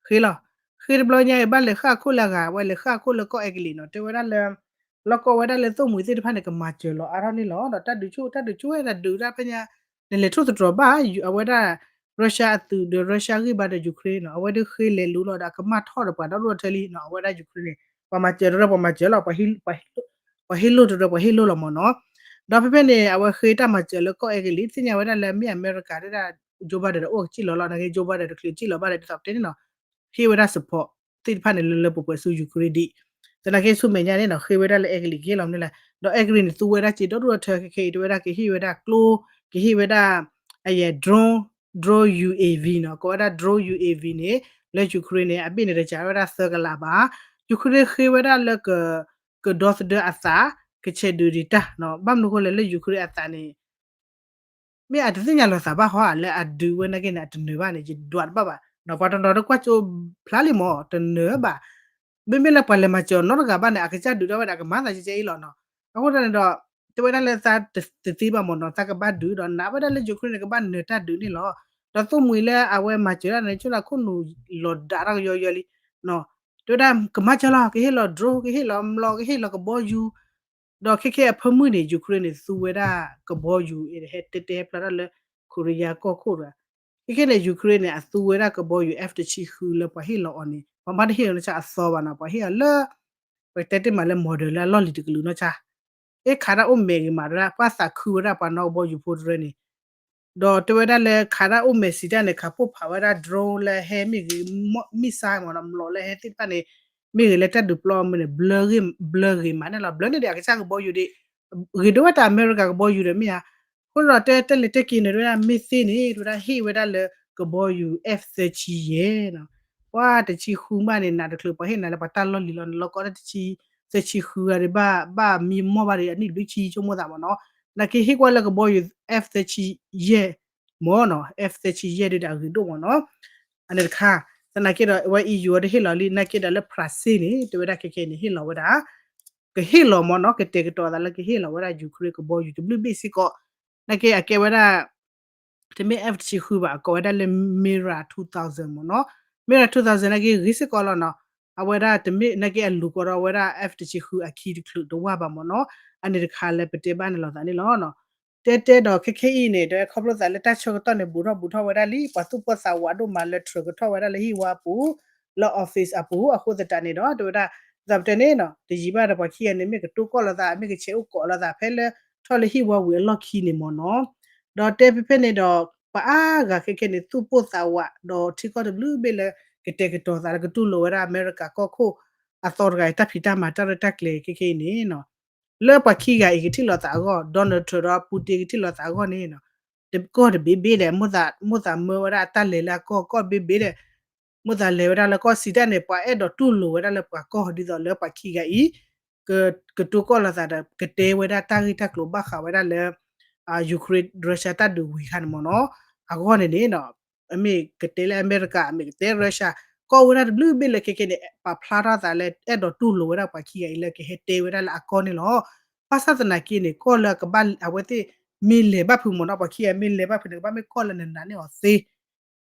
ဃ့လီၤ, ဃ့တဘျီညါအံၤ ဘၣ်လဲၤဃၣ်အခိၣ်လၢအဂၤ အဝဲလဲၤဃၣ်အခိၣ်လၢကီၢ်အဲကလံးနီၤ, တဲဝဲဒၣ်လၢ လီၢ်ကီၢ်ဝဲဒၣ်လၢသိၣ်မှံၤသ့ၣ်တဖၣ်န့ၣ် ကမၤစၢၤလီၤအါထီၣ်န့ၣ်လီၤ, ဒီးတၢ်ဒုးဆူၣ် တၢ်ဒုးဆူၣ်ဝဲဒၣ်ဒုးတၢ်ဖဲညါ နလဲၤထိၣ်သတြီၤဘၣ် အဝဲဒၣ် Russia အသုးဒီး Russia ဂံၢ်ဘါဒီး Ukraine နီၤ, အဝဲဒၣ်ဃ့လဲၤလူလီၤဒီး အကမၣ်ထီၣ်ဒီးပှၤဒီဒိၣ်ထဲလံနီၤ, အဝဲဒၣ် Ukraine န့ၣ် ပှၤမၤစၢၤတရၢပှၤမၤစၢၤလီၤ ပှၤဟ့ၣ်လိၢ်တရၢပှၤဟ့ၣ်လိၢ်လီၤမ့ၢ်နီၤ, ဒီးဖဲဖဲန့ၣ် အဝဲဃ့တၢ်မၤစၢၤလၢကီၢ်အဲကလံး သ့ၣ်ညါဝဲဒၣ်လၢမ့ၢ်အမဲရကၤဒၣ် Joe Biden ဒီးအိၣ်ကစံၣ်လီၤလီၤ နာ်က့ Joe Biden တချုးကစံၣ်လီၤဘၣ်ဒီး ဒ်သိးပတဲန့ၣ်နီၤ ဟ့ၣ်ဝဲဒၣ် support သ့ၣ်တဖၣ်န့ၣ် လၢလၢပှဲၤပှဲၤဆူ Ukraine ဒံး. သနာ်က့ဆူမဲာ်ညါန့ၣ်နီၤ ဃ့ဝဲဒၣ်လၢအဲကလံးကဟ့ၣ်လီၤမနုၤလဲၣ်, ဒီးအဲကလံးန့ၣ် သူဝဲဒၣ်စ့ဒီဒူၣ်ဒီထၢ ခဲခဲအံၤ တဲဝဲဒၣ်ကဟ့ၣ်ဝဲဒၣ်ကျိ ကဟ့ၣ်ဝဲဒၣ် အယဲၢ် drone, drone U A V နီၤ ကိးဝဲဒၣ် drone U A V န့ၣ် လၢ Ukraine န့ၣ် အဘ့ၣ်န့ၣ်တစးဝဲဒၣ်သၢကလးဘၣ်. Ukraine ဃ့ဝဲဒၣ်လၢ ကဒီသဒၢအသး ကဆဲးဒုးဒံးတၢ်နီၤ ဘၣ်မနုၤအဃိလဲၣ်လၢ Ukraine အသးန့ၣ် မ့ၢ်အတသ့ၣ်ညါလီၤသးဘၣ်ဟီဧါ လၢအဒုးဝဲနာ်က့န့ၣ် အတနၢၤဘၣ်န့ၣ် ယဒွးတဘၣ်ဘၣ်နီၤ ပှၤတနီၤတကွၢ်ကၠိဖျါလံမး တနၢၤဘၣ်. မ့မ့ၢ်လၢပှၤလဲၤမၤစၢၤအီၤနီတဂၤဘၣ်န့ၣ် အကစၢ်ဒုးဒၣ်ဝဲဒၣ် အကမၤသးကဲကဲအံၤလီၤနီၤ. အဃိသတးန့ၣ်ဒီး တဲဝဲဒၣ်လၢသးတသ့ဘၣ်မးနီၤ သးကဘၣ်ဒုးဒီးနာ်ဝဲဒၣ်လၢ Ukraine န့ၣ် ကဘၣ်နၢၤတၢ်ဒုးန့ၣ်လီၤ. ဒီးသိၣ်မှံၤလၢအဝဲမၤစၢၤဒၣ်န့ၣ် ကၠိလၢခိၣ်နူာ်လီၤဒၣ်တၢ်ကယီယီလံ တဲဝဲဒၣ် ကမၤစၢၤလီၤ ကဟ့ၣ်လီၤ drone ကဟ့ၣ်လီၤမျိာ် ကဟ့ၣ်လီၤကဘီယူၤ ဒီးခဲခဲအဖၢမုၢ်န့ၣ် Ukraine န့ၣ် သူဝဲဒၣ်ကဘီယူၤ ဟဲတဲတဲဟဲဖျါထီၣ်လၢ Korea ကီၢ်ခိၣ်တဂၤ ခဲခဲန့ၣ် Ukraine န့ၣ် အသူဝဲဒၣ်ကဘီယူၤ F တဆံဃုလၢပှၤဟ့ၣ်လီၤအီၤန့ၣ် ပှၤမ့ၢ်တဟ့ၣ်လီၤနီၢ်ဆါအသီဘၣ်နီၤ ပှၤဟ့ၣ်အီၤလၢ ပတဲတ့ၢ်မးလၢ model လၢအလီၢ်လံၤတကလုာ်နီၢ်ဆါ အ့ ခးတၢ်အိၣ်မဲာ်ဂ့ၤမး တဲဝဲဒၣ် ပှၤသးခုဝဲဒၣ်ပှၤနီၣ်ကဘီယူၤဖိတရၢန့ၣ် ဒီးတဲဝဲဒၣ်လၢခးတၢ်အိၣ်မဲာ်စံးတၢ်န့ၣ် ခးပိၢ်ဖးဝဲဒၣ် drone လၢဟဲမ့ၢ်ဂ့ၤ missile မ့ၢ်နီၤ မျိာ်လၢဟဲသ့ၣ်တဖၣ်န့ၣ် မ့ၢ်ဂ့ၤလၢတၢ်ဒုးပျီအမုၢ်န့ၣ် ဘျၢဂ့ၤမးန့ၣ်လီၤ ဘျၢန့ၣ်ဒီးအကစၢ်ကဘီယူၤဒံး ဂ့ၤဒိၣ်ဝဲတၢ်အမဲရကၤကဘီယူၤဒီးမ့ၢ်ဧါ အဃိဒီးတဲတၢ်လဲၤတၢ်က့ၤန့ၣ် တဲဝဲဒၣ်မ့ၢ်သ့န့ၣ် တဲဝဲဒၣ်ဟ့ၣ်ဝဲဒၣ်လၢကဘီယူၤ F သၢဆံယဲၢ်နီၤ ပှၤတဆံဃုမးန့ၣ် နးတချုးပှၤဟ့ၣ်နၤလၢပှၤတၢ်လီၢ်လံၤလီၤန့ၣ် လီၤကီတဆံ သၢဆံဃုဂၤဒံးဘၣ် ဘၣ်မံမီၢ်ဘၣ်ဒီးအနံၣ်တဘျုးဆံဆိကမိၣ်သးမ့ၢ်နီၤ သနာ်က့ဟ့ၣ်ကွၢ်လၢကဘီယူၤ F သၢဆံယဲၢ် မ့ၢ်နီၤ F သၢဆံယဲၢ်ဒံးဒီးအဂ့ၤဒိၣ်မ့ၢ်နီၤ အန့ၣ်တခါ သနာ်က့ဒီးအဝဲ E U အီၤတဟ့ၣ်လီၤလံနာ်က့ဒီးလၢ France န့ၣ် တဲဝဲဒၣ်ခဲခဲအံၤန့ၣ် ဟ့ၣ်လီၤဝဲဒၣ် ကဟ့ၣ်လီၤမ့ၢ်နီၤ ကတဲာ်ကတီၤသးလၢကဟ့ၣ်လီၤဝဲဒၣ် Ukraine ကဘီယူၤတဘျုးဘ့ၣ်စ့ၢ်ကီး နာ်က့အကဲဝဲဒၣ် တမ့ၢ် F တဆံဃုဘၣ် အကိးဝဲဒၣ်လၢ Mira two thousand မ့ၢ်နီၤ Mira two thousand နာ်က့ဂ့ၤစ့ၢ်ကီးလီၤနီၤ အဝဲဒၣ်တမ့ၢ်နာ်က့အလူၤကီးဒီးအဝဲဒၣ် F တဆံဃုအခံတချုးတဝၢ်ဘၣ်မ့ၢ်နီၤ အန့ၣ်တခါလၢပတဲဘၣ်န့ၣ်လီၤသးန့ၣ်လီၤ တဲတဲဒီးခဲခဲအံၤန့ၣ် ဒီးခီဖျိသးလၢတၢ်ဆၢကတီၢ်န့ၣ် ဘူးထီၣ်ဘူးထီၣ်ဝဲဒၣ်လံ ပှၤသူၣ်ပိၢ်သးဝးဒိၣ်မးလၢထြၢးကထီၣ်ဝဲဒၣ်လၢဟံၣ်ဝါအပူၤ လၢ office အပူၤ အဃိသတးန့ၣ်ဒီး တဲဝဲဒၣ် ဒ်သိးပတဲန့ၣ်နီၤ တယံာ်ဘၣ်ဒီးပှၤခံဂၤန့ၣ် မ့ၢ်ကတိၤကီၢ်လိာ်သး မ့ၢ်ကဆဲးအိၣ်ကိးလိာ်သးဖဲလၢ ထီၣ်လၢဟံၣ်ဝါဝံၤအလီၢ်ခံန့ၣ်မ့ၢ်နီၤ ဒီးတဲဖဲဖဲန့ၣ်ဒီး ပှၤအါဂၤခဲခဲန့ၣ် သူၣ်ပိၢ်သးဝး ဒီးထံကီၢ်တဘျုးဘ့ၣ်လၢ ကတဲာ်ကတီၤသးလၢကတူၢ်လိာ်ဝဲဒၣ်အမဲရကၤကီၢ်ခိၣ် အသီတဂၤအံၤ တၢ်ဖံးတၢ်မၤတၢ်ရဲၣ်တၢ်ကျဲၤခဲခဲအံၤန့ၣ်နီၤ လၢပှၤခံဂၤအံၤကထံၣ်လိာ်သးအဂီၢ် Donald Trump ဒီး Putin ကထံၣ်လိာ်သးအဂီၢ်န့ၣ်နီၤ ကီၢ်တဘ့ၣ်ဘ့ၣ်ဒီး မိၣ်သးမၢဝဲဒၣ်အတၢ်လဲၤလၢအကီၢ် ကီၢ်တဘ့ၣ်ဘ့ၣ်ဒီး မိၣ်သးလဲၤဝဲဒၣ်လၢကီၢ်စံးတၢ်န့ၣ် ပှၤအဲၣ်ဒိးတူၢ်လိာ်ဝဲဒၣ်လၢပှၤကီၢ် ဒ်သိးလၢပှၤခံဂၤအံၤ ကတိၤကီၢ်လိာ်သးဒီး ကတဲဝဲဒၣ်တၢ်ဂ့ၢ်တၢ်ကျိၤဘၣ်ဃးဝဲဒၣ်လၢ Ukraine Russia တၢ်ဒုးဝံၤအခါန့ၣ်မ့ၢ်နီၤ အဂီၢ်န့ၣ်န့ၣ်နီၤ အမ့ၢ်ကတဲလၢအမဲရကၤ အမ့ၢ်ကတဲ Russia ကီၢ်ဝဲဒၣ်တဘျုးဘ့ၣ်လၢခဲခဲန့ၣ် ပာ်ဖျါထီၣ်သးလၢအဲၣ်ဒိးတူၢ်လိာ်ဝဲဒၣ်ပှၤခံဂၤအံၤလၢကဟဲတဲဝဲဒၣ်လၢအကီၢ်န့ၣ်လီၤ. ဘၣ်ဆၣ်သနာ်က့န့ၣ် ကီၢ်လၢကဘၣ်အဝဲသ့ၣ်မ့ၢ်လဲၤဘၣ်ဖုးမ့ၢ်နီၤ ပှၤခံဂၤမ့ၢ်လဲၤဘၣ်ဖုးန့ၣ် ကဘၣ်မ့ၢ်ကီၢ်လၢနနာ်န့ၢ်အီၤသ့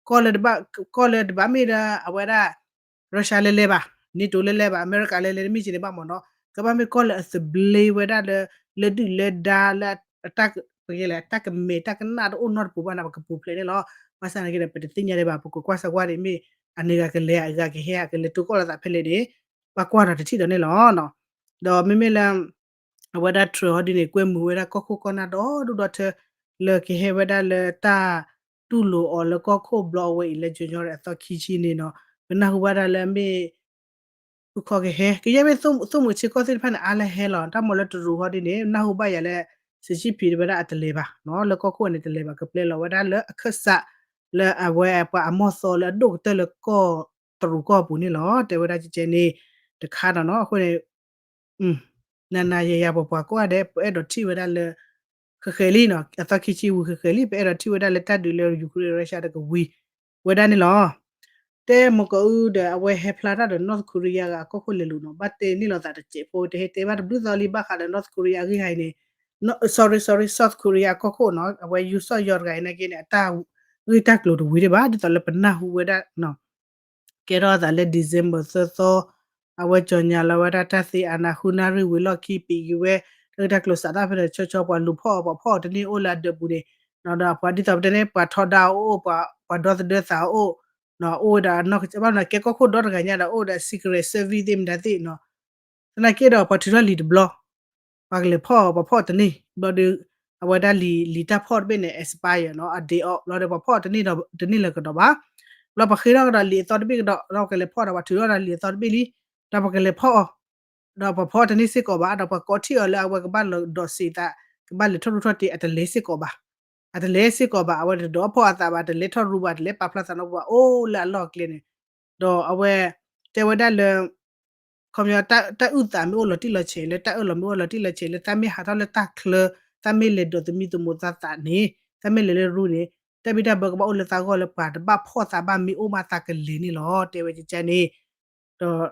ကီၢ်လၢတဘၣ် ကီၢ်လၢတဘၣ်မ့ၢ်ဒီးအဝဲဒၣ် Russia လဲၤလဲၤဘၣ် NATO လဲၤလဲၤဘၣ် အမဲရကၤလဲၤလဲၤတမ့ၢ်က့န့ၣ်ဘၣ်မ့ၢ်နီၤ ကဘၣ်မ့ၢ်ကီၢ်လၢအသဘျ့ဝဲဒၣ်လၢ လၢဒုၣ်လၢဒါလၢ ပကလဲၣ် တၢ်ကမဲာ်တၢ်ကနၣ်တအိၣ်နီတပူၤဘၣ်န့ၣ် ပကပူၤဖျဲးန့ၣ်လီၤ. ဘၣ်ဆၣ်သနာ်က့ဒီး ပတသ့ၣ်ညါဒံးဘၣ် ပကကွၢ်စၢၤကွၢ်ဒံးမ့ၢ် အန့ၣ်ဂၤကလဲၤအဂၤကဟဲ အကလဲၤတိၤကီၢ်လိာ်သးဖဲလဲၣ်န့ၣ် ပှၤကွၢ်ဒီးတထံၣ်ဒီးန့ၣ်လီၤ. ဒီးမ့မ့ၢ်လၢ အဝဲဒၣ် Trump ဟီဒ်န့ၣ် ကွဲမုာ်ဝဲဒၣ်ကီၢ်ခိၣ်ကီၢ်နၢ်ဒီဒူၣ်ဒီထၢ လၢကဟဲဝဲဒၣ်လၢတၢ်တူၢ်လိာ်အီၤလၢကီၢ်ခိၣ်ဘျီအဝဲအံၤလၢ January အသီခံဆံန့ၣ်နီၤ ပနၢ်ဟူဘၣ်ဒၣ်လၢမ့ၢ် ဃုခီကဟဲ ကယဲၢ်မ့ၢ်သိၣ်မှံၤဆ့ကီၢ်သ့ၣ်တဖၣ်န့ၣ် အါလၢဟဲလီၤ တၢ်မၤလၢတရူးဟီဒ်န့ၣ် နၢ်ဟူဘၣ်ယၤလၢ Xi Jinping တဲဝဲဒၣ်အတလဲၤဘၣ်နီၤ လၢကီၢ်ခိၣ်န့ၣ်တလဲၤဘၣ် ကပျဲလီၤဝဲဒၣ်လၢအခၢၣ်စး လၢအဝဲပှၤအမီၢ်သီလၢအဒိၣ်ကတၢၢ်လၢကီၢ်တရူးကီၢ်အပူၤန့ၣ်လီၤ တဲဝဲဒၣ်ကဲကဲန့ၣ် တခါဒီးနီၤ အဃိန့ၣ် နၤနၤယၤယၤပှၤပှၤကိးဂၤဒဲး ပအဲၣ်ဒိးထံၣ်ဝဲဒၣ်လၢ ဃဲးဃဲးလံနီၤ အသီခံဆံဝံၤဃဲးဃဲးလံ ပအဲၣ်ဒိးထံၣ်ဝဲဒၣ်လၢတၢ်ဒုးလၢ Ukraine Russia တကဝံၤဝဲဒၣ်န့ၣ်လီၤ. တဲမုၢ်ကီးအူဒီးအဝဲဟဲဖျါတၢ်ဒီး North Korea ဂၤအကီၢ်ခိၣ်လဲၤလူၤနီၤ ဘၣ်တဲန့ၢ်လိာ်သးတစဲးဖိ တဟဲတဲဘၣ်တဘျုးသီလံ ဘၣ်ဃးဒီး North Korea အဂ့ၢ်ဟါအံၤန့ၣ် sorry sorry South Korea အကီၢ်ခိၣ်နီၤ အဝဲယူၤစီၣ်ယီၤတဂၤအံၤနာ်က့န့ၣ် အတၢ်ဂ့ၢ်တၢ်ကျိၤတဝံၤဒံးဘၣ် ဒ်သိးလၢပနၢ်ဟူဝဲဒၣ် ကဲထီၣ်အသးလၢ December သၢသီ အဝဲကၠီၤညါလီၤဝဲဒၣ်တၢ်သ့ အနၢ်ဟူနၣ်ရံၣ်ဝံၤလီၢ်ခံ ပံးက့ၤဝဲ တၢ်ဂ့ၢ်တၢ်ကျိၤစးထီၣ်ဖဲန့ၣ် ဆီဆီပှၤလူၤဖီၣ်အီၤ ပှၤဖီၣ်အီၤတန့ၢ်အိၣ်လၢအဒၢးပူၤန့ၣ် ဒီးပှၤဒ်သိးပတဲန့ၣ် ပှၤထီဒါအအိၣ် ပှၤဒီသဒၢသးအအိၣ် အိၣ်ဝဲဒၣ်နီၢ်ကစၢ်ဘၣ်မနုၤ ကဲကီၢ်ခိၣ်ဒီတဂၤညါဒီး အိၣ်ဒီး secret service သ့ၣ်မတၤသ့ၣ်နီၤ သနာ်က့ဒီး ပှၤထုးထီၣ်လံာ်တဘျီ ပှၤကလဲၤဖီၣ်အီၤ ပှၤဖီၣ်အီၤတန့ၢ် ဘျီဒီး အဝဲဒၣ်လံာ် လံာ်တၢ်ဖီၣ်တဘ့ၣ်န့ၣ် expire နီၤ အဒ့အီၤ ဘျီဒီးပှၤဖီၣ်တန့ၢ်လၢၤကဒီးဘၣ်. ဘျီပှၤဃ့ထီၣ်ကဒီးလံာ်အသီတဘ့ၣ်ကဒီး ဒီးပကလဲၤဖီၣ်ဒီး ပှၤထုးထီၣ်ဒီးလံာ်အသီတဘ့ၣ်လံ, ဒီးပကလဲၤဖီၣ်အီၤ ဒီးပှၤဖီၣ်တန့ၢ်စ့ၢ်ကီးဘၣ်, ဒီးပှၤကိးထံၣ်အီၤလၢအဝဲကဘၣ်လီၤဒိးစံးသး, ကဘၣ်လဲၤထီၣ်ရူထီၣ်တ့ အတလဲၤစ့ၢ်ကီးဘၣ်. အတလဲၤစ့ၢ်ကီးဘၣ်, အဝဲတဒိးဖီၣ်အသးဘၣ်, တလဲၤထီၣ်ရူဘၣ်, တလဲၤပာ်ဖျါသးနီတပူၤဘၣ် အိၣ်လၢအလီၢ်အကျဲန့ၣ်, ဒီးအဝဲတဲဝဲဒၣ်လၢ ခီပညီ တၢ်အုၣ်သးမ့ၢ်အိၣ်လီၤတံၢ်လီၤဆဲး လၢတၢ်အၢၣ်လီၤမ့ၢ်အိၣ်လီၤတံၢ်လီၤဆဲး လၢတၢ်မ့ၢ်ဟးထီၣ်လၢတၢ်ချၢ, တၢ်မ့ၢ်လဲၤဒိးသမံသမိးသးသးန့ၣ်, တၢ်မ့ၢ်လဲၤလၢရူန့ၣ်, တၢ်ဘံၣ်တၢ်ဘၢကဘၣ်အိၣ်လၢသးဂီၢ်လၢပှၤတဘၣ်ဖီၣ်သးဘၣ်မ့ၢ်အိၣ်မးသးကလဲၤန့ၣ်လီၤ တဲဝဲကကန့ၣ်, ဒီး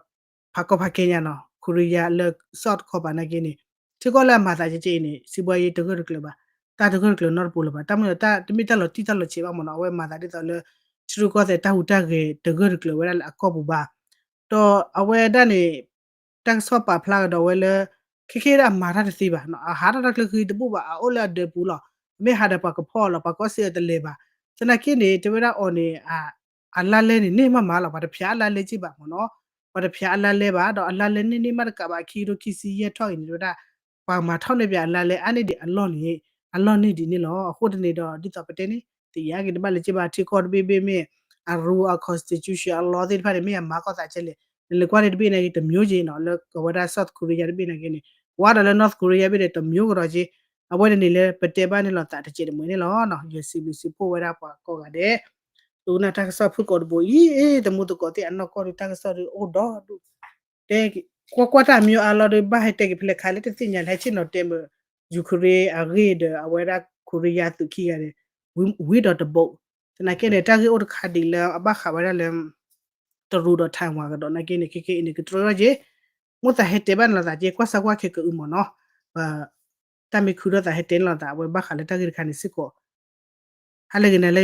ဖးကီဖးခဲညါနီၤ ခိရံယါလၢ စီၣ်တခီပၤနာ်က့န့ၣ်, ထံကီၢ်လၢအမၤသးကက့အံၤန့ၣ် စံးဘှါယံၤတဂၢၢ်တကျၢၤဘၣ်, တၢ်တဂၢၢ်တကျၢၤနီတပူၤလၢၤဘၣ်, တၢ်မ့ၢ်တမ့ၢ်တၢ်လီၤတံၢ်တၢ်လီၤဆဲးဘၣ်မ့ၢ်နီၤ, အဝဲမၤသးဒ်သိးလၢ ထံရူၢ်ကီၢ်သဲးတၢ်ဟူးတၢ်ဂဲၤတဂၢၢ်တကျၢၤဝဲဒၣ်လၢအကီၢ်ပူၤဘၣ်, ဒီးအဝဲဒၣ်န့ၣ် တၢ်ကစီၣ်ပာ်ဖျါကဒီးဝဲလၢ ခဲခဲဒၣ်အမၤတၢ်တသ့ဘၣ်, အဟးထီၣ်တၢ်ချၢဃံတဘူၣ်ဘၣ်, အအိၣ်လၢအဒၢးပူၤလီၤ, မ့ၢ်ဟးဒီးပှၤကဖီၣ်လီၤ, ပှၤကီၢ်စ့ၢ်အတလဲၤဘၣ်, သနာ်က့န့ၣ် တဲဝဲဒၣ်အီၤန့ၣ် အလါလဲန့ၣ်န့ၢ်မးမးလီၤ, ပှၤတဖျးအလါလဲက့ဘၣ်မ့ၢ်နီၤ, ပှၤတဖျးအလါလဲဘၣ်, ဒီးအလါလဲန့ၢ်န့ၢ်မးတကးဘၣ် ခံကထိခံဆံယဲၢ်ထီၣ်အံၤန့ၣ် တဲဝဲဒၣ် ပှၤမၤထီၣ်န့ၢ်ပှၤအလါလဲအါန့ၢ်ဒံးအလီၢ်န့ၣ်, အလီၢ်န့ၢ်ဒံးန့ၣ်လီၤ, အဃိတန့ၣ်ဒီး ဒ်သိးပတဲန့ၣ် သ့ၣ်ညါက့ၤတဘၣ်လၢက့ဘၣ် ထံကီၢ်တဘ့ၣ်ဘ့ၣ်မ့ၢ် အရူ အ constitution အလီသ့ၣ်တဖၣ်န့ၣ် မ့ၢ်အမၤကီၢ်သးကဲလဲၣ်, နလဲၤကွၢ်န့ၣ်တဘ့ၣ်န့ၣ်က့ တမျိုးက့နီၤ, လၢကဝဲဒၣ် South Korea တဘ့ၣ်န့ၣ်က့န့ၣ်, ကွၢ်ဒီးလၢ North Korea ဘ့ၣ်ဒီး တမျိုးကဒီးက့, အဝဲန့ၣ်န့ၣ်လၢပတဲဘၣ်န့ၣ်လီၤသးတစဲးတမှဲၤန့ၣ်လီၤ, ယစံးဘျုးစံးဖှိၣ်ဝဲဒၣ်ပှၤကိးဂၤဒဲး, ဒိကနၣ်တၢ်ကစီၣ်ဖုၣ်ကိာ်တဘိအံၤ, သမူသကိးသ့ၣ်အနီၢ်ကီၢ်ဒီးတၢ်ကစီၣ်ဒီးအိၣ်ဒီးဒူၣ် တဲ ကွၢ်ကွၢ်တၢ်မံၤအါလီၤဒီး ဘၣ်ဟဲတဲက့ၤဖဲလဲၣ်ခါလၢတသ့ၣ်ညါလၢဟဲဆ့ၣ်နီၤတဲမုာ် Ukraine အဂ့ၢ်ဒီး အဝဲဒၣ် Korea သုးခံဂၤန့ၣ် ဝံၤဒီးတဘိ, သနာ်က့န့ၣ် တၢ်ဂ့ၢ်အိၣ်တခါဒံးလၢအဘၣ်ဃးဝဲဒၣ်လၢ တရူးဒီး Taiwan ကဒီးနာ်က့န့ၣ် ခဲကနံၣ်အံၤန့ၣ် ကတြီထီၣ်က့ၤ, မိၣ်သးဟဲတဲဘၣ်န့ၣ်လီၤသးက့ ကွၢ်စၢကွၢ်ခဲကအုမ့ၢ်နီၤ, တၢ်မ့ၢ်ခုဒီးသးဟဲတဲန့ၣ်လီၤသး အဝဲဘၣ်ဃးလၢတၢ်ဂ့ၢ်တခါန့ၣ်စ့ၢ်ကီး, ဟါလၢဂ့ၤန့ၣ်လၢ